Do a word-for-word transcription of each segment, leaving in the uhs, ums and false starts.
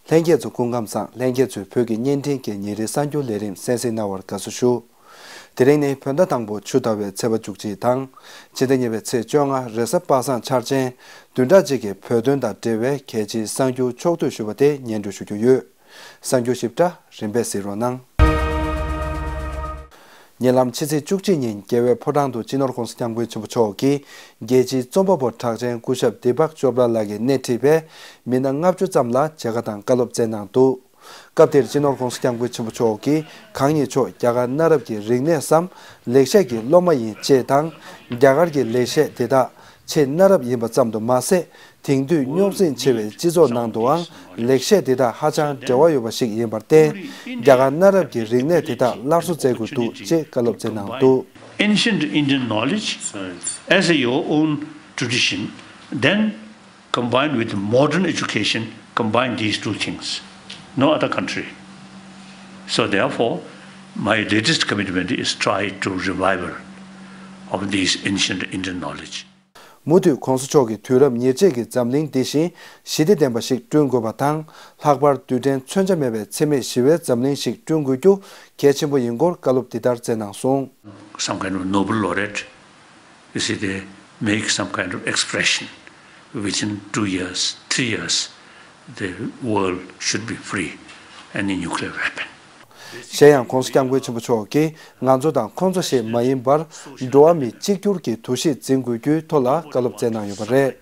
ལྷན་རྒྱས་ཚོ་སྐུ་ཁམས་བཟང་། ལྷན་རྒྱས་ཚོས་བོད་ཀྱི་བརྙན་འཕྲིན་གྱི་ཉིན་རེའི་གསར་འགྱུར་ལས་རིམ་གསན་གཟིགས་གནང་བར་དགའ་བསུ་ཞུ། དེ་རིང་ནི་བོད་ཟླ་དང་པོ་ཆུ་ཟླ་བའི་ཚེས་པ་བཅུ་གཅིག་དང་། ཕྱི་ཟླ་གཉིས་པའི་ཚེས་བཅོ་ལྔ་རེས་གཟའ་པ་སངས་འཆར་ཅན། བདུན་ཕྲག་གཅིག་གི་བོད་དོན་དང་འབྲེལ་བའི་གལ་ཆེའི་གསར་འགྱུར་ཕྱོགས་བསྡུས་ཞུས་པ་དེ་སྙན་སྒྲོན་ཞུ་རྒྱུ་ཡོད། གསར་འགྱུར་ཞིབ་ཕྲ་རིམ་པས་གཟིགས་རོགས་གནང་། ཉེ་ལམ་ཕྱི་ཚེས་བཅུ་གཅིག་ཉིན་རྒྱལ་བའི་ཕོ་བྲང་དུ་སྤྱི་ནོར་༧གོང་ས་༧སྐྱབས་མགོན་ཆེན་པོ་མཆོག་གིས་རྒྱལ་སྤྱིའི་རྩོམ་པ་པོ་གྲགས་ཅན་སྐུ་ཞབས་དི་པག་ཅོབ་ར་ལགས་ཀྱི་སྣེ་ཁྲིད་པའི་མི་སྣ་ལྔ་བཅུ་ཙམ་ལ་མཇལ་ཁ་དང་བཀའ་སློབ་སྩལ་གནང་འདུག་སྐབས་དེར་སྤྱི་ནོར་༧གོང་ས་༧སྐྱབས་མགོན་ཆེན་པོ་མཆོག་གིས་གང་ཉིད་མཆོག་རྒྱ་གར་གནའ་རབས་ཀྱི་རིག་གནས་སམ་ལེགས་བཤད་ཀྱི་སློབ་མ་ཡིན་ཅེས་དང་། རྒྱ་གར་གྱི་ལེགས་བཤད་དེ་དག་ཆེས་གནའ་རབས་ཡིན་པ་ཙམ་དུ་མ་ཟད། དེང་དུས་རྙོག་འཛིང་ཆེ་བའི་སྤྱི་ཚོགས་ནང་དུའང་ལེགས་བཤད་དེ་དག་ཧ་ཅང་འབྲེལ་བ་ཡོད་པ་ཞིག་ཡིན་པར་བརྟེན། རྒྱ་གར་གནའ་རབས་ཀྱི་རིག་གནས་དེ་དག་སླར་གསོ་མཛད་དགོས་འདུག་ཅེས་བཀའ་སློབ་སྩལ་གནང་འདུག Ancient Indian knowledge as your own tradition, then combined with modern education, combine these two things. No other country. So therefore, my latest commitment is try to revival of these ancient Indian knowledge. མུ་མཐུད་༧གོང་ས་མཆོག་གིས་དུས་རབས་ཉེར་གཅིག་གི་འཛམ་གླིང་འདི་བཞིན་ཞི་བདེ་ལྡན་པ་ཞིག་བསྐྲུན་དགོས་པ་དང་། ལྷག་པར་རྡུལ་ཕྲན་མཚོན་ཆ་མེད་པའི་འཚེ་མེད་ཞི་བའི་འཛམ་གླིང་ཞིག་བསྐྲུན་དགོས་རྒྱུ་གལ་ཆེན་པོ་ཡིན་སྐོར་བཀའ་སློབ་འདི་ལྟར་སྩལ་གནང་སོང་། Some kind of Nobel laureate, you see, they make some kind of expression. Within two years, three years, the world should be free any nuclear weapon. གཞན་ཡང་༧གོང་ས་༧སྐྱབས་མགོན་ཆེན་པོ་མཆོག་གིས་ང་ཚོ་དང་ཁོང་ཚོ་ཞེས་མ་ཡིན་པར། འགྲོ་བ་མི་གཅིག་གྱུར་གྱི་འདུ་ཤེས་འཛིན་དགོས་རྒྱུའི་ཐོག་ལ་བཀའ་སློབ་སྩལ་གནང་ཡོད་པ་རེད།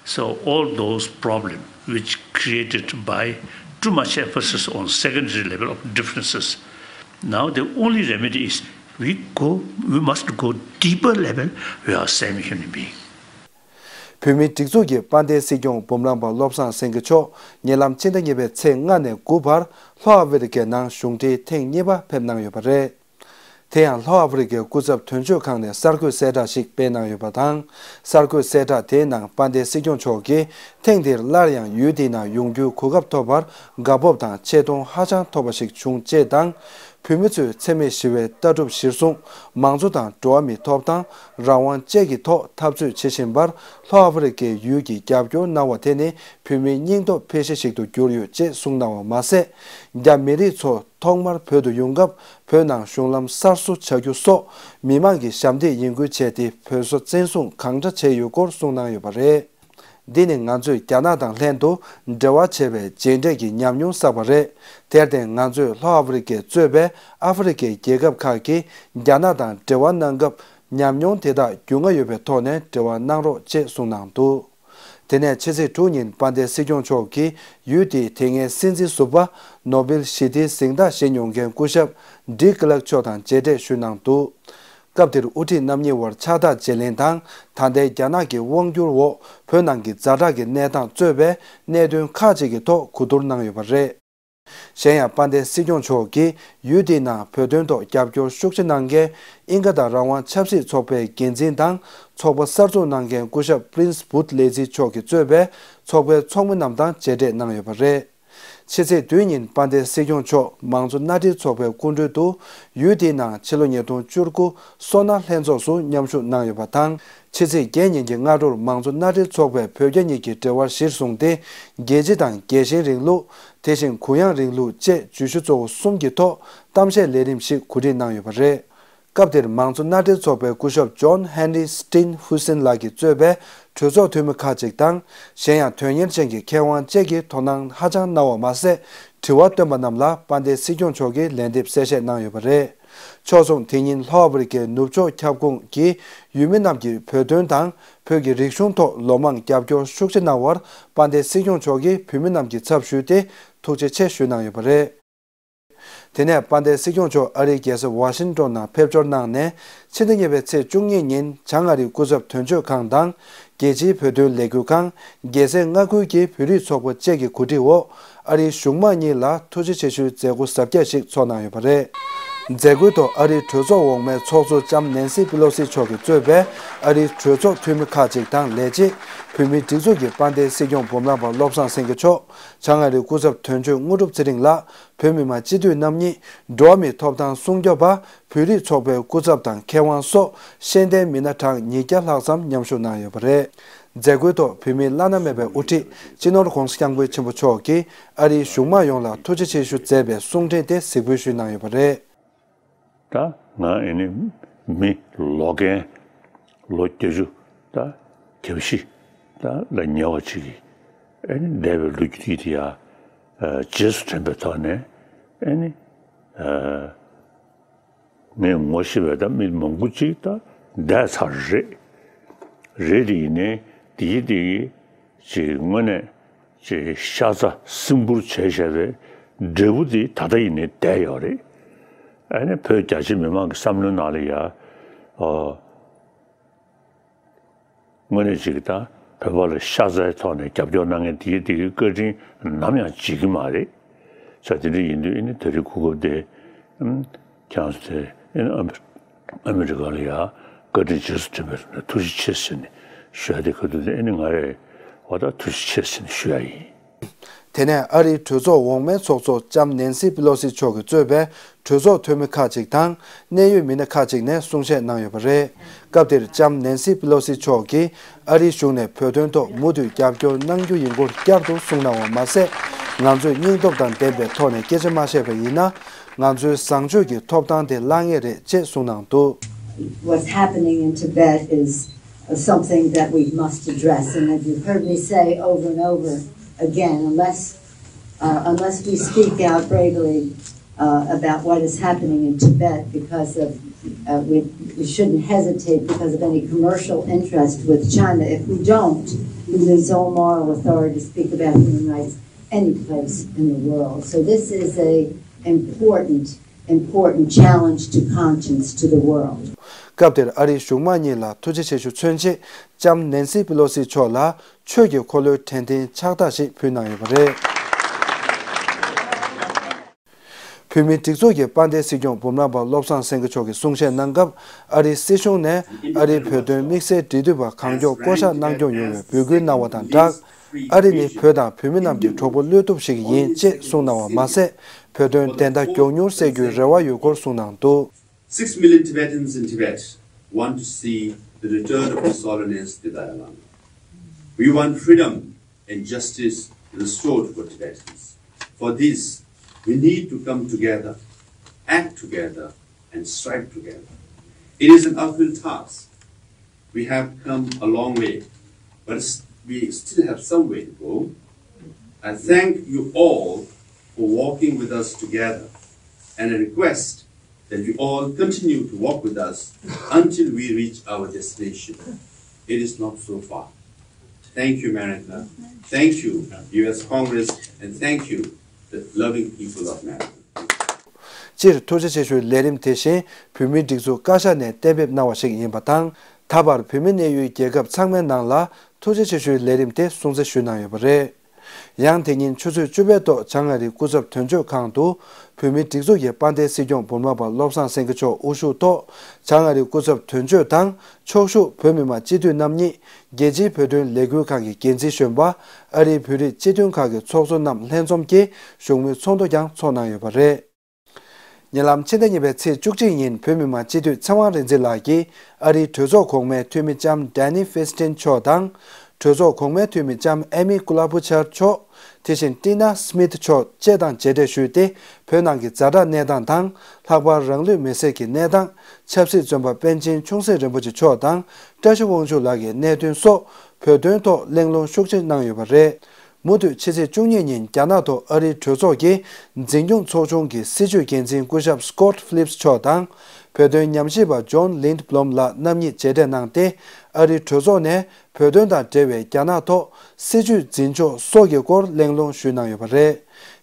So all those problems which created by too much emphasis on secondary level of differences, now the only remedy is we go, we must go deeper level, we are same human being. བོད་མིའི་སྒྲིག་འཛུགས་ཀྱི་དཔལ་ལྡན་སྲིད་སྐྱོང་འབུམ་རམས་པ་བློ་བཟང་སེང་གེ་མཆོག་ཉེ་ལམ་ཕྱི་ཟླ་གཉིས་པའི་ཚེས་ལྔ་ནས་དགུ་བར་ལྷོ་ཨ་ཧྥེ་རི་ཁའི་ནང་གཞུང་འབྲེལ་ཐེངས་གཉིས་པ་ཕེབས་གནང་ཡོད་པ་རེད། དེ་ཡང་ལྷོ་ཨ་ཧྥེ་རི་ཁའི་སྐུ་ཚབ་དོན་གཅོད་ཁང་ནས་གསར་འགོད་གསལ་བསྒྲགས་ཤིག་སྤེལ་གནང་ཡོད་པ་དང་། གསར་འགོད་གསལ་བསྒྲགས་དེའི་ནང་དཔལ་ལྡན་སྲིད་སྐྱོང་མཆོག་གིས་ཐེངས་འདིར་སླར་ཡང་ཡུལ་དེའི་ནང་ཡོང་རྒྱུའི་གོ་སྐབས་ཐོབ་པར་དགའ་སྤོབས་དང་ཆེ་མཐོང་ཧ་ཅང་ཐོབ་པ་ཞིག་བྱུང་ཅེས་དང་། བོད་མི་ཚོས་འཚེ་མེད་ཞི་བའི་ལྟ་གྲུབ་གཞིར་བཟུང་། མང་གཙོ་དང་འགྲོ་བ་མིའི་ཐོབ་ཐང་། རང་དབང་བཅས་ཀྱི་ཐོག་འཐབ་རྩོད་བྱེད་བཞིན་པར་ལྷོ་ཨ་ཧྥེ་རི་ཁའི་ཡུལ་གྱིས་རྒྱབ་སྐྱོར་གནང་བ་དེ་ནི་བོད་མིའི་སྙིང་སྟོབས་འཕེལ་གཞི་ཞིག་ཏུ་གྱུར་ཡོད་ཅེས་གསུངས་གནང་བ་མ་ཟད། རྒྱ་མི་རིགས་ཚོ་ཐོག་མར་བོད་དུ་ཡོང་སྐབས་བོད་ནང་གཞུང་ལམ་གསར་བཟོ་བྱ་རྒྱུ་སོགས་མི་མང་གི་ཞབས་འདེགས་ཡིན་ཁུལ་བྱས་ཏེ་བོད་བཟོ་བཙན་བཟུང་གང་འདྲ་བྱས་ཡོད་སྐོར་གསུངས་གནང་ཡོད་པ་རེད། འདི་ནི་ང་ཚོས་རྒྱ་ནག་དང་ལྷན་དུ་འབྲེལ་བ་བྱས་པའི་རྗེས་འབྲས་ཀྱི་ཉམས་མྱོང་བསགས་པ་རེད། དེར་བརྟེན་ང་ཚོས་ལྷོ་ཨ་ཧྥེ་རི་ཁས་གཙོས་པའི་ཨ་ཧྥེ་རི་ཁའི་རྒྱལ་ཁབ་ཁག་གིས་རྒྱ་ནག་དང་འབྲེལ་བ་གནང་སྐབས་ཉམས་མྱོང་དེ་དག་རྒྱུས་མངའ་ཡོད་པའི་ཐོག་ནས་འབྲེལ་བ་གནང་རོགས་ཅེས་གསུངས་གནང་འདུག་དེ་ནས་ཕྱི་ཚེས་དྲུག་ཉིན་དཔལ་ལྡན་སྲིད་སྐྱོང་མཆོག་གིས་ཡུལ་དེའི་དེ་སྔའི་སྲིད་འཛིན་ཟུར་པ་ནོ་བེལ་ཞི་བདེའི་གཟེངས་རྟགས་བཞེས་མྱོང་མཁན་སྐུ་ཞབས་ཌི་ཀི་ལག་མཆོག་དང་མཇལ་འཕྲད་ཞུས་གནང་འདུག་སྐབས་དེར་དབུ་ཁྲིད་རྣམ་གཉིས་དབར་ཕྱག་རྟགས་བརྗེ་ལེན་དང་། ད་ལྟའི་རྒྱ་ནག་གི་དབང་སྒྱུར་འོག་བོད་ནང་གི་ཛ་དྲག་གི་གནས་སྟངས་གཙོས་པའི་གནད་དོན་ཁག་ཅིག་གི་ཐོག་གོ་བསྡུར་གནང་ཡོད་པ་རེད། གཞན་ཡང་དཔལ་ལྡན་སྲིད་སྐྱོང་མཆོག་གིས་ཡུལ་དེའི་ནང་བོད་དོན་ཐོག་རྒྱབ་སྐྱོར་ཤུགས་ཆེ་གནང་མཁན་ཨིན་ཀ་དང་རང་དབང་ཆབ་སྲིད་ཚོགས་པའི་འགན་འཛིན་དང་ཚོགས་པ་གསར་འཛུགས་གནང་མཁན་སྐུ་ཞབས་པྲིན་སི་བུད་ལེ་ཛི་མཆོག་གིས་གཙོས་པའི་ཚོགས་པའི་ཚོགས་མི་རྣམས་དང་མཇལ་འཕྲད་གནང་ཡོད་པ་རེད། ཕྱི་ཚེས་བདུན་ཉིན་དཔལ་ལྡན་སྲིད་སྐྱོང་མཆོག་མང་གཙོ་མནའ་འབྲེལ་ཚོགས་པའི་སྐུ་མགྲོན་དུ་ཡུལ་དེའི་ནང་ཕྱི་ལོ་ཉིས་སྟོང་བཅུ་དགུ་སོ་ན་ལྷན་ཚོགས་སུ་མཉམ་ཞུགས་གནང་ཡོད་པ་དང་། ཕྱི་ཚེས་བརྒྱད་ཉིན་གྱི་སྔ་དྲོར་མང་གཙོ་མནའ་འབྲེལ་ཚོགས་པས་བོད་རྒྱ་གཉིས་ཀྱི་འབྲེལ་བ་གཞིར་བཟུང་སྟེ། རྒྱལ་སྤྱི་དང་རྒྱལ་ཞེན་རིང་ལུགས། དེ་བཞིན་གུ་ཡངས་རིང་ལུགས་བཅས་བརྗོད་གཞི་གཙོ་བོ་གསུམ་གྱི་ཐོག་གཏམ་བཤད་ལས་རིམ་ཞིག་གོ་སྒྲིག་གནང་ཡོད་པ་རེད། སྐབས་དེར་མང་གཙོ་མནའ་འབྲེལ་ཚོགས་པའི་སྐུ་ཞབས་ཇོན་ཧན་རི་སི་ཏིན་ཧུ་སིན་ལགས་ཀྱིས་གཙོས་པའི་གྲོས་ཚོགས་འཐུས་མི་ཁག་ཅིག་དང་། གཞན་ཡང་དོན་གཉེར་ཅན་གྱི་མཁས་དབང་བཅས་ཀྱིས་དོ་སྣང་ཧ་ཅང་གནང་བ་མ་ཟད། དྲི་བ་བཏོན་པ་རྣམས་ལ་དཔལ་ལྡན་སྲིད་སྐྱོང་མཆོག་གིས་ལན་འདེབས་གསལ་བཤད་གནང་ཡོད་པ་རེད། ཕྱོགས་མཚུངས་དེ་ཉིན་ལྷོ་ཨ་ཧྥེ་རི་ཁའི་ནུབ་ཕྱོགས་ཁྱབ་ཁོངས་ཀྱི་ཡུལ་མི་རྣམས་ཀྱིས་བོད་དོན་དང་བོད་ཀྱི་རིག་གཞུང་ཐོག་ལོ་མང་རྒྱབ་སྐྱོར་ཤུགས་ཆེ་གནང་བར་དཔལ་ལྡན་སྲིད་སྐྱོང་མཆོག་གིས་བོད་མི་རྣམས་ཀྱི་ཚབ་ཞུས་ཏེ་ཐུགས་རྗེ་ཆེ་ཞུས་གནང་ཡོད་པ་རེད། དེ་ནས་དཔལ་ལྡན་སྲིད་སྐྱོང་མཆོག་ཨ་རིའི་རྒྱལ་ས་ཝ་ཤིང་ཏོན་ནང་ཕེབས་འབྱོར་གནང་ནས། ཕྱི་ཟླ་གཉིས་པའི་ཚེས་བཅུ་གཉིས་ཉིན་བྱང་ཨ་རིའི་སྐུ་ཚབ་དོན་གཅོད་ཁང་དང་། རྒྱལ་སྤྱིའི་བོད་དོན་ལས་འགུལ་ཁང་། རྒྱལ་སའི་མངའ་ཁུལ་གྱི་བོད་རིགས་ཚོགས་པ་བཅས་ཀྱི་གོ་སྒྲིག་འོག་ཨ་རིའི་གཞུང་མང་གཉིས་ལ་ཐུགས་རྗེ་ཆེ་ཞུའི་མཛད་སྒོ་གཟབ་རྒྱས་ཤིག་ཚོགས་གནང་ཡོད་པ་རེད། མཛད་སྒོའི་ཐོག་ཨ་རིའི་གྲོས་ཚོགས་འོག་མའི་ཚོགས་གཙོ་ལྕམ་ནན་སི་པི་ལོ་སི་མཆོག་གིས་གཙོས་པའི་ཨ་རིའི་གྲོས་ཚོགས་འཐུས་མི་ཁག་ཅིག་དང་ལས་བྱེད། བོད་མིའི་སྒྲིག་འཛུགས་ཀྱི་དཔལ་ལྡན་སྲིད་སྐྱོང་འབུམ་རམས་པ་བློ་བཟང་སེང་གེ་མཆོག་བྱང་ཨ་རིའི་སྐུ་ཚབ་དོན་གཅོད་དངོས་གྲུབ་ཚེ་རིང་ལགས། བོད་མི་མང་སྤྱི་འཐུས་རྣམ་གཉིས། འགྲོ་བ་མིའི་ཐོབ་ཐང་སྲུང་སྐྱོབ་པ། བོད་རིགས་ཚོགས་པའི་སྐུ་ཚབ་དང་མཁས་དབང་སོགས་ཤེས་ལྡན་མི་སྣ་གྲངས་ཉིས་བརྒྱ་ལྷག་ཙམ་མཉམ་ཞུགས་གནང་ཡོད་པ་རེད། མཛད་སྒོའི་ཐོག་བོད་མིའི་བླ་ན་མེད་པའི་དབུ་ཁྲིད་སྤྱི་ནོར་༧གོང་ས་༧སྐྱབས་མགོན་ཆེན་པོ་མཆོག་གིས་ཨ་རིའི་གཞུང་མང་ཡོངས་ལ་ཐུགས་རྗེ་ཆེ་ཞུ་མཛད་པའི་གསུང་འཕྲིན་དེ་གཟིགས་འབུལ་ཞུས་གནང་ཡོད་པ་རེད། ད་ང་ཨེ་ནི་མི་ལོ་རྒན་ལོ་བརྒྱད་ཅུ་ད་གྱ་བཞི་ད་ལ་ཉེ་བ་ཅིག་གིས་ཨེ་ནི་འདས་པའི་ལོ་རྒྱུས་དེ་ཡ་རྗེས་སུ་དྲན་པའི་ཐོག་ནས་ཨེ་ནི་ངས་ངོ་ཤེས་པའི་ད་མི་མང་པོ་ཅིག་ད་འདས་ཚར་རེད། རེད་དེ་ཡིན་ནའི་དེ་ཡི་དེ་ཡི་ཅིག་དངོས་གནས་ཅིག་ཤ་ཚ་སིམ་པོར་བྱས་བཞག་པའི་འབྲས་བུ་དེ་ད་ལྟ་ཡིན་ནའི་བསྡད་ཡོད་རེད། ཨ་ནི་བོད་རྒྱ་ཆེ་མི་མང་གི་བསམ་བློའི་ནང་ལ་ཡ་ཨོ་དངོས་གནས་ཅིག་ད་བོད་པ་ལ་ཤ་ཚའི་ཐོག་ནས་རྒྱབ་སྐྱོར་གནང་མཁན་དེ་གི་དེ་གི་བཀའ་དྲིན་ནམ་ཡང་བརྗེད་ཀྱི་མ་རེད། ས་དེ་འདྲ་ཡིན་དུས་ཨ་ནི་ད་རེས་གོ་སྐབས་དེ་ཨམ་ཁྱེད་རང་ཚོ་དེ་ཨ་ནི་ཨ་མི་རི་ཀ་ལ་ཡ་བཀའ་དྲིན་རྗེས་སུ་དྲན་པའི་ཐུགས་རྗེ་ཆེ་ཟེར་ནས་ཞུ་ཡ་དེ་ག་དུས་དེ་ཨ་ནི་ང་རེད་བ། ད་ཐུགས་རྗེ་ཆེ་ཟེར་ནས་ཞུ་ཡ་ཡིན། དེ་ནས་ཨ་རིའི་གྲོས་ཚོགས་འོག་མའི་ཚོགས་གཙོ་ལྕམ་ནན་སི་པི་ལོ་སི་མཆོག་གིས་གཙོས་པའི་གྲོས་ཚོགས་འཐུས་མི་ཁག་ཅིག་དང་གནད་ཡོད་མི་སྣ་ཁག་ཅིག་ནས་གསུང་བཤད་གནང་ཡོད་པ་རེད། སྐབས་དེར་ལྕམ་ནན་སི་པི་ལོ་སི་མཆོག་གིས་ཨ་རིའི་གཞུང་ནས་བོད་དོན་ཐོག་མུ་མཐུད་རྒྱབ་སྐྱོར་གནང་རྒྱུ་ཡིན་སྐོར་བསྐྱར་དུ་གསུངས་གནང་བ་མ་ཟད། ང་ཚོས་སྙིང་སྟོབས་དང་ལྡན་པའི་ཐོག་ནས་སྐད་ཆ་མ་བཤད་པ་ཡིན་ན། ང་ཚོའི་བཟང་སྤྱོད་ཀྱི་ཐོབ་ཐང་དེ་བརླག་ངེས་རེད་ཅེས་གསུངས་གནང་འདུག What's happening in Tibet is something that we must address. And as you've heard me say over and over again, unless, uh, unless we speak out bravely uh, about what is happening in Tibet, because of, uh, we, we shouldn't hesitate because of any commercial interest with China. If we don't, we lose all moral authority to speak about human rights any place in the world. So this is a important, important challenge to conscience to the world. སྐབས་དེར་ཨ་རིའི་གཞུང་མང་གཉིས་ལ་ཐུགས་རྗེ་ཆེ་ཞུ་མཚོན་ཆེད་ལྕམ་ནན་སི་པི་ལོ་སི་མཆོག་ལ་ཆོས་ཀྱི་འཁོར་ལོའི་དྲན་རྟེན་ཕྱག་རྟགས་ཤིག་ཕུལ་གནང་ཡོད་པ་རེད། བོད་མིའི་སྒྲིག་འཛུགས་ཀྱི་དཔལ་ལྡན་སྲིད་སྐྱོང་འབུམ་རམས་པ་བློ་བཟང་སེང་གེ་མཆོག་གིས་གསུང་བཤད་གནང་སྐབས། ཨ་རིའི་སྲིད་གཞུང་ནས་ཨ་རིའི་བོད་དོན་དམིགས་བསལ་འབྲེལ་མཐུད་པ་གང་མགྱོགས་བསྐོ་གཞག་གནང་སྐྱོང་ཡོང་བའི་འབོད་སྐུལ་གནང་བ་དང་སྦྲགས། ཨ་རི་ནི་བོད་དང་བོད་མི་རྣམས་ཀྱི་གྲོགས་པོ་བློ་གཏུབ་ཞིག་ཡིན་ཅེས་གསུངས་གནང་བ་མ་ཟད། བོད་དོན་བདེན་མཐའ་མགྱོགས་མྱུར་གསལ་རྒྱུའི་རེ་བ་ཡོད་སྐོར་གསུངས་གནང་འདུག Six million Tibetans in Tibet want to see the return of His Holiness the Dalai Lama. We want freedom and justice restored for Tibetans. For this, we need to come together, act together, and strive together. It is an uphill task. We have come a long way, but s- we still have some way to go. I thank you all for walking with us together, and I request that you all continue to walk with us until we reach our destination. It is not so far. Thank you, America. Thank you, U S Congress, and thank you, the loving people of America. སྤྱིར་ཐུགས་རྗེ་ཆེ་ཞུའི་ལས་རིམ་དེ་བཞིན་བོད་མིའི་སྒྲིག་འཛུགས་བཀའ་ཤག་ནས་གཏན་འབེབས་གནང་བ་ཞིག་ཡིན་པ་དང་། ད་བར་བོད་མི་གནས་ཡུལ་རྒྱལ་ཁབ་ཚང་མའི་ནང་ལ་ཐུགས་རྗེ་ཆེ་ཞུའི་ལས་རིམ་དེ་སྲུང་བརྩི་ཞུས་གནང་ཡོད་པ་རེད། ཡང་དེ་ཉིན་ཆུ་ཚོད་བཅུ་པའི་ཐོག་བྱང་ཨ་རིའི་སྐུ་ཚབ་དོན་གཅོད་ཁང་དུ་བོད་མིའི་སྒྲིག་འཛུགས་ཀྱི་དཔལ་ལྡན་སྲིད་སྐྱོང་འབུམ་རམས་པ་བློ་བཟང་སེང་གེ་མཆོག་དབུ་བཞུགས་ཐོག་བྱང་ཨ་རིའི་སྐུ་ཚབ་དོན་གཅོད་དང་ཕྱོགས་བཞུགས་བོད་མི་མང་སྤྱི་འཐུས་རྣམ་གཉིས། རྒྱལ་སྤྱིའི་བོད་དོན་ལས་འགུལ་ཁང་གི་འགན་འཛིན་གཞོན་པ། ཨ་རིའི་བོད་རིགས་སྤྱི་མཐུན་ཁང་གི་ཚོགས་གཙོ་རྣམས་ལྷན་འཛོམས་ཀྱིས་བཞུགས་མོལ་ཚོགས་འདུ་ཀྱང་ཚོགས་གནང་ཡོད་པ་རེད། ཉེ་ལམ་ཕྱི་ཟླ་གཉིས་པའི་ཚེས་བཅུ་གཅིག་ཉིན་བོད་མི་མང་སྤྱི་འཐུས་ཚེ་དབང་རིག་འཛིན་ལགས་ཀྱིས་ཨ་རིའི་གྲོས་ཚོགས་གོང་མའི་འཐུས་མི་ལྕམ་Dianne Feinstein མཆོག་དང་། གྲོས་ཚོགས་གོང་མའི་འཐུས་མི་ལྕམ་Amy Klobuchar མཆོག་དེ་བཞིན་Tina Smith མཆོག་བཅས་དང་མཇལ་འཕྲད་ཞུས་ཏེ། བོད་ནང་གི་ཛ་དྲག་གནས་སྟངས་དང་། ལྷག་པར་རང་ལུས་མེར་སྲེག་གི་གནས་སྟངས། ཆབ་སྲིད་བཙོན་པ་པཎ་ཆེན་ཆུང་སྲིད་རིན་པོ་ཆེ་མཆོག་དང་། བཀྲ་ཤིས་དབང་ཕྱུག་ལགས་ཀྱི་གནད་དོན་སོགས་བོད་དོན་ཐོག་གླེང་སློང་ཤུགས་ཆེ་གནང་ཡོད་པ་རེད། མུ་མཐུད་ཕྱི་ཚེས་བཅུ་གཉིས་ཉིན་རྒྱ་ནག་ཐོག་ཨ་རིའི་གྲོས་ཚོགས་ཀྱི་འཛིན་སྐྱོང་ཚོགས་ཆུང་གི་སྲིད་བྱུས་འགན་འཛིན་སྐུ་ཞབས་Scott Phillips མཆོག་དང་། བོད་དོན་ཉམས་ཞིབ་པ་ཇོན་ལིན་ཌི་བྷི་ལོམ་ལགས་རྣམ་གཉིས་མཇལ་འཕྲད་གནང་སྟེ། ཨ་རིའི་གྲོས་ཚོགས་ནས་བོད་དོན་དང་འབྲེལ་བའི་རྒྱ་ནག་ཐོག་སྲིད་བྱུས་འཛིན་ཕྱོགས་སོགས་ཀྱི་སྐོར་གླེང་སློང་ཞུས་གནང་ཡོད་པ་རེད།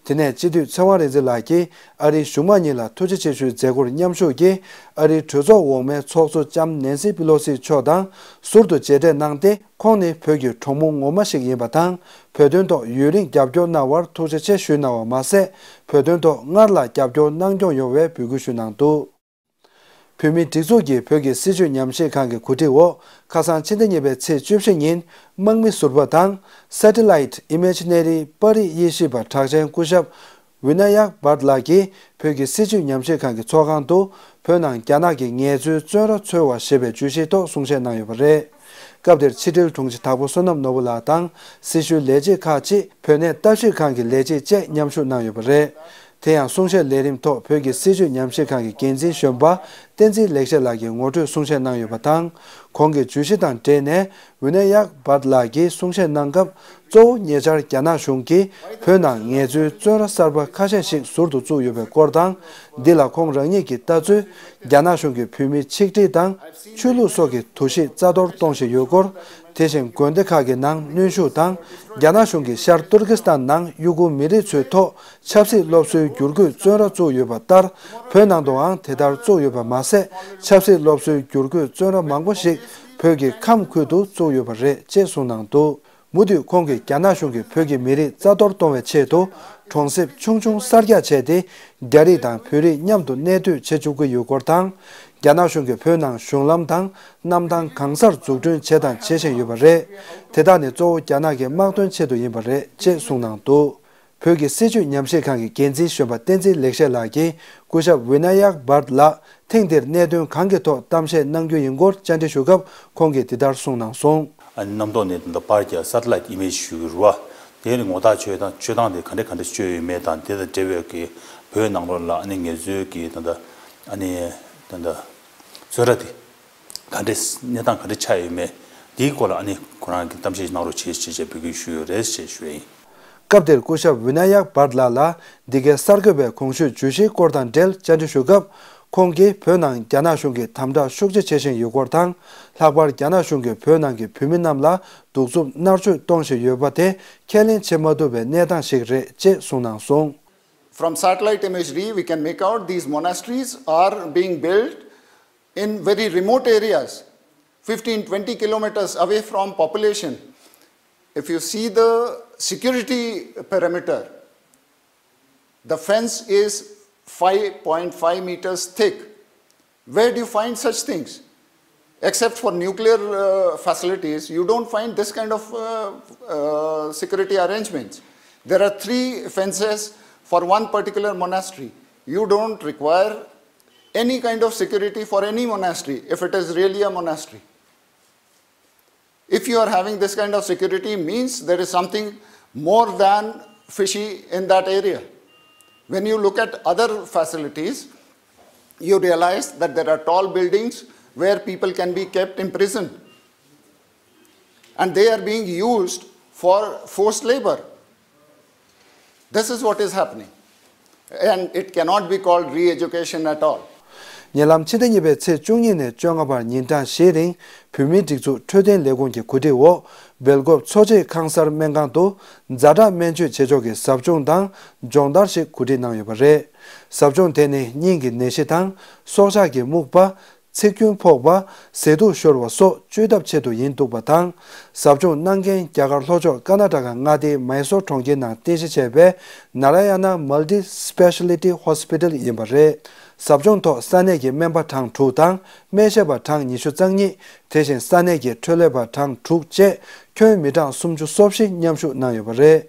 དེ་ནས་སྤྱི་འཐུས་ཚེ་དབང་རིག་འཛིན་ལགས་ཀྱིས་ཨ་རིའི་གཞུང་མང་གཉིས་ལ་ཐུགས་རྗེ་ཆེ་ཞུའི་མཛད་སྒོར་མཉམ་ཞུགས་ཀྱིས། ཨ་རིའི་གྲོས་ཚོགས་འོག་མའི་ཚོགས་གཙོ་ལྕམ་ནེན་སི་པི་ལོ་སི་མཆོག་དང་ཟུར་དུ་མཇལ་འཕྲད་གནང་སྟེ། ཁོང་ནི་བོད་ཀྱི་གྲོགས་མོ་ངོ་མ་ཞིག་ཡིན་པ་དང་། བོད་དོན་ཐོག་ཡུན་རིང་རྒྱབ་སྐྱོར་གནང་བར་ཐུགས་རྗེ་ཆེ་ཞུས་གནང་བ་མ་ཟད། བོད་དོན་ཐོག་སྔར་ལ་རྒྱབ་སྐྱོར་གནང་སྐྱོང་ཡོང་བའི་འབོད་སྐུལ་ཞུས་གནང་འདུག་བོད་མིའི་སྒྲིག་འཛུགས་ཀྱི་བོད་ཀྱི་སྲིད་བྱུས་ཉམས་ཞིབ་ཁང་གི་གོ་སྒྲིག་འོག་ཁ་སང་ཕྱི་ཟླ་གཉིས་པའི་ཚེས་བཅུ་བཞི་ཉིན། དམག་མི་ཟུར་པ་དང་། Satellite Imaginary པར་རིས་དབྱེ་ཞིབ་པ་གྲགས་ཅན་སྐུ་ཞབས་ཝི་ན་ཡག་བྷཊ་ལགས་ཀྱིས། བོད་ཀྱི་སྲིད་བྱུས་ཉམས་ཞིབ་ཁང་གི་ཚོགས་ཁང་དུ། བོད་ནང་རྒྱ་ནག་གི་ངལ་རྩོལ་བཙོན་ར་འཚོལ་བ་ཞེས་པའི་བརྗོད་གཞིའི་ཐོག་གསུང་བཤད་གནང་ཡོད་པ་རེད། སྐབས་དེར་ཕྱི་དྲིལ་དྲུང་ཆེ་དྭགས་པོ་བསོད་ནམས་ནོར་བུ་ལགས་དང་། སྲི་ཞུའི་ལས་བྱེད་ཁག་ཅིག་བོད་གནས་ལྟ་ཞིབ་ཁང་གི་ལས་བྱེད་བཅས་མཉམ་ཞུགས་གནང་ཡོད་པ་རེད། དེ་ཡང་གསུང་བཤད་ལས་རིམ་ཐོག་བོད་ཀྱི་སྲིད་བྱུས་ཉམས་ཞིབ་ཁང་གི་འགན་འཛིན་གཞོན་པ་བསྟན་འཛིན་ལེགས་བཤད་ལགས་ཀྱིས་ངོ་སྤྲོད་གསུང་བཤད་གནང་ཡོད་པ་དང་། ཁོང་གི་བརྗོད་གཞི་དང་འབྲེལ་ནས། ཝི་ན་ཡག་བྷཊ་ལགས་ཀྱིས་གསུང་བཤད་གནང་སྐབས། གཙོ་བོ་ཉེ་ཆར་རྒྱ་ནག་གཞུང་གིས་བོད་ནང་ངལ་རྩོལ་བཙོན་ར་གསར་པ་ཁ་ཤས་ཤིག་ཟུར་དུ་བཙུགས་ཡོད་པའི་སྐོར་དང་། འདི་ལ་ཁོང་རང་ཉིད་ཀྱིས་ལྟ་ཚུལ། རྒྱ་ནག་གཞུང་གིས་བོད་མིའི་ཆིག་སྒྲིལ་དང་། ཆོས་ལུགས་སོགས་ཀྱི་འདུ་ཤེས་རྩ་གཏོར་གཏོང་བཞིན་ཡོད་སྐོར། དེ་བཞིན་དགོན་སྡེ་ཁག་གི་ནང་གནོན་ཤུགས་དང་། རྒྱ་ནག་གཞུང་གིས་ཤར་ཏུར་ཀི་སི་ཐན་ནང་ཡུ་གུར་མི་རིགས་ཚོའི་ཐོག་ཆབ་སྲིད་སློབ་གསོའི་བསྒྱུར་བཀོད་བཙོན་ར་བཙུགས་ཡོད་པ་ལྟར། བོད་ནང་དུའང་དེ་ལྟར་བཙུགས་ཡོད་པ་མ་ཟད། ཆབ་སྲིད་སློབ་གསོའི་བསྒྱུར་བཀོད་བཙོན་ར་མང་པོ་ཞིག་བོད་ཀྱི་ཁམས་ཁུལ་དུ་བཙུགས་ཡོད་པ་རེད་ཅེས་གསུངས་གནང་འདུག་མུ་མཐུད་ཁོང་གིས་རྒྱ་ནག་གཞུང་གིས་བོད་ཀྱི་མི་རིགས་རྩ་གཏོར་གཏོང་བའི་ཆེད་དུ། གྲོང་གསེབ་ཆུང་ཆུང་གསར་རྒྱག་བྱས་ཏེ། རྒྱ་རིགས་དང་བོད་རིགས་མཉམ་དུ་གནས་སྡོད་བྱེད་བཅུག་གི་ཡོད་སྐོར་དང་། རྒྱ་ནག་གཞུང་གིས་བོད་ནང་གཞུང་ལམ་དང་གནམ་ཐང་གང་སར་འཛུགས་སྐྲུན་བྱས་དང་བྱེད་བཞིན་ཡོད་པ་རེད། དེ་དག་ནི་གཙོ་བོ་རྒྱ་ནག་གི་དམག་དོན་ཆེད་དུ་ཡིན་པ་རེད་ཅེས་གསུངས་གནང་འདུག་བོད་ཀྱི་སྲིད་བྱུས་ཉམས་ཞིབ་ཁང་གི་འགན་འཛིན་གཞོན་པ་བསྟན་འཛིན་ལེགས་བཤད་ལགས་ཀྱིས། སྐུ་ཞབས་ཝི་ན་ཡག་བྷཊ་ལགས་ཐེངས་འདིར་གནད་དོན་གང་གི་ཐོག་གཏམ་བཤད་གནང་རྒྱུ་ཡིན་སྐོར་བཅར་འདྲི་ཞུ་སྐབས། ཁོང་གིས་འདི་ལྟར་གསུངས་གནང་སོང་། ཨ་ནི་གནམ་ཐོག་ནས་ད་ལྟ་པར་རྒྱག་སེ་ཊི་ལའིཊ་ཨི་མེཇ་ཞུ་གི་རེད་བ། དེ་ནི་ངོ་ཐག་ཆོད་དང་ཆོད་སྟངས་དེ་ག་འདྲ་ག་འདྲ་ཆོད་ཡོད་མེད་དང་། དེ་དང་འབྲེལ་བའི་གི་བོད་ནང་ལོགས་ལ་ཨ་ནི་ངལ་རྩོལ་གྱི་ད་ལྟ་ཨ་ནི་ད་ལྟ་བཙོན་ར་དེ་ག་འདྲ་གནས་སྟངས་ག་འདྲ་ཆགས་ཡོད་མེད། དེའི་སྐོར་ལ་ཨ་ནི་ཁོ་རང་གིས་གཏམ་བཤད་གནང་རོགས་བྱེད་ཅེས་བྱས་འབོད་སྐུལ་ཞུས་ཡོད་རེད་ཅེས་ཞུས་ཡིན། སྐབས་དེར་སྐུ་ཞབས་ཝི་ན་ཡག་བྷཊ་ལགས་ལ་འདི་གའི་གསར་འགོད་པས་གོང་ཞུས་བརྗོད་གཞིའི་སྐོར་དང་འབྲེལ་བཅར་འདྲི་ཞུ་སྐབས། ཁོང་གིས་བོད་ནང་རྒྱ་ནག་གཞུང་གིས་དམ་དྲག་ཤུགས་ཆེ་བྱེད་བཞིན་ཡོད་སྐོར་དང་། ལྷག་པར་རྒྱ་ནག་གཞུང་གིས་བོད་ནང་གི་བོད་མི་རྣམས་ལ་གདུག་རྩུབ་མནར་གཅོད་གཏོང་བཞིན་ཡོད་པ་དེ་ཁས་ལེན་བྱེད་མ་ཐུབ་པའི་གནས་སྟངས་ཤིག་རེད་ཅེས་གསུངས་གནང་སོང་། From satellite imagery, we can make out these monasteries are being built in very remote areas, fifteen, twenty kilometers away from population. If you see the security perimeter, the fence is five point five meters thick. Where do you find such things? Except for nuclear uh, facilities, you don't find this kind of uh, uh, security arrangements. There are three fences for one particular monastery. You don't require any kind of security for any monastery if it is really a monastery. If you are having this kind of security, means there is something more than fishy in that area. When you look at other facilities, you realize that there are tall buildings where people can be kept imprisoned, and they are being used for forced labor. This is what is happening, and it cannot be called re-education at all. ཉེ་ལམ་ཕྱི་ཟླ་གཉིས་པའི་ཚེས་བཅུ་གཉིས་ནས་བཅོ་ལྔ་བར་ཉིན་གྲངས་བཞིའི་རིང་བོད་མིའི་སྒྲིག་འཛུགས་འཕྲོད་བསྟེན་ལས་ཁུངས་ཀྱི་གོ་སྒྲིག་འོག་སྦེལ་ཀོབ་མཚོ་བྱེད་ཁང་གསར་སྨན་ཁང་དུ་ཛ་དྲག་སྨན་བཅོས་བྱེད་ཕྱོགས་ཀྱི་ཟབ་སྦྱོང་དང་སྦྱོང་བརྡར་ཞིག་གོ་སྒྲིག་གནང་ཡོད་པ་རེད། ཟབ་སྦྱོང་དེ་ནི་སྙིང་གི་ནད་གཞི་དང་སྲོག་ཆགས་ཀྱི་རྨུགས་པ། ཚིགས་རྒྱུན་ཕོག་པ། ཟས་དུག་ཤོར་བ་སོགས་བཅོས་ཐབས་ཆེད་དུ་ཡིན་འདུག་པ་དང་། ཟབ་སྦྱོང་གནང་མཁན་རྒྱ་གར་ལྷོ་ཕྱོགས་ཀར་ན་ཊ་ཀ་མངའ་སྡེའི་མཱི་སོར་གྲོང་ཁྱེར་ནང་རྟེན་གཞི་བྱས་པའི་ནཱ་ར་ཡ་ན་མལ་ཊི་སི་པེ་ཤལ་ཊི་ཧོ་སི་པི་ཊལ་ཡིན་པ་རེད། ཟབ་སྦྱོང་ཐོག་ས་གནས་ཀྱི་སྨན་པ་གྲངས་དྲུག་དང་སྨན་ཞབས་པ་གྲངས་ཉི་ཤུ་རྩ་གཉིས། དེ་བཞིན་ས་གནས་ཀྱི་འཕྲོད་ལས་པ་གྲངས་དྲུག་བཅས་ཁྱོན་མི་གྲངས་སུམ་ཅུ་སོ་བཞི་མཉམ་ཞུགས་གནང་ཡོད་པ་རེད།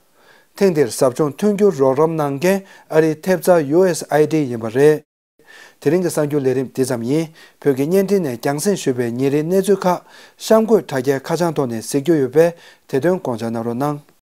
ཐེངས་འདིར་ཟབ་སྦྱོང་མཐུན་འགྱུར་རོགས་རམ་གནང་མཁན་ཨ་རིའི་ཐེབས་རྩ་ཡུ་ཨེས་ཨའི་ཌི་ཡིན་པ་རེད། དེ་རིང་གི་གསར་འགྱུར་ལས་རིམ་འདི་ཙམ་ཡིན། བོད་ཀྱི་བརྙན་འཕྲིན་ནས་རྒྱང་སྲིང་ཞུས་པའི་ཉིན་རེའི་གནས་ཚུལ་ཁག་གཤམ་འཁོད་དྲ་རྒྱའི་ཁ་བྱང་ཐོག་ནས་གཟིགས་རྒྱུ་ཡོད་པས། དེ་དོན་དགོངས་འཇགས་གནང་རོགས་གནང་།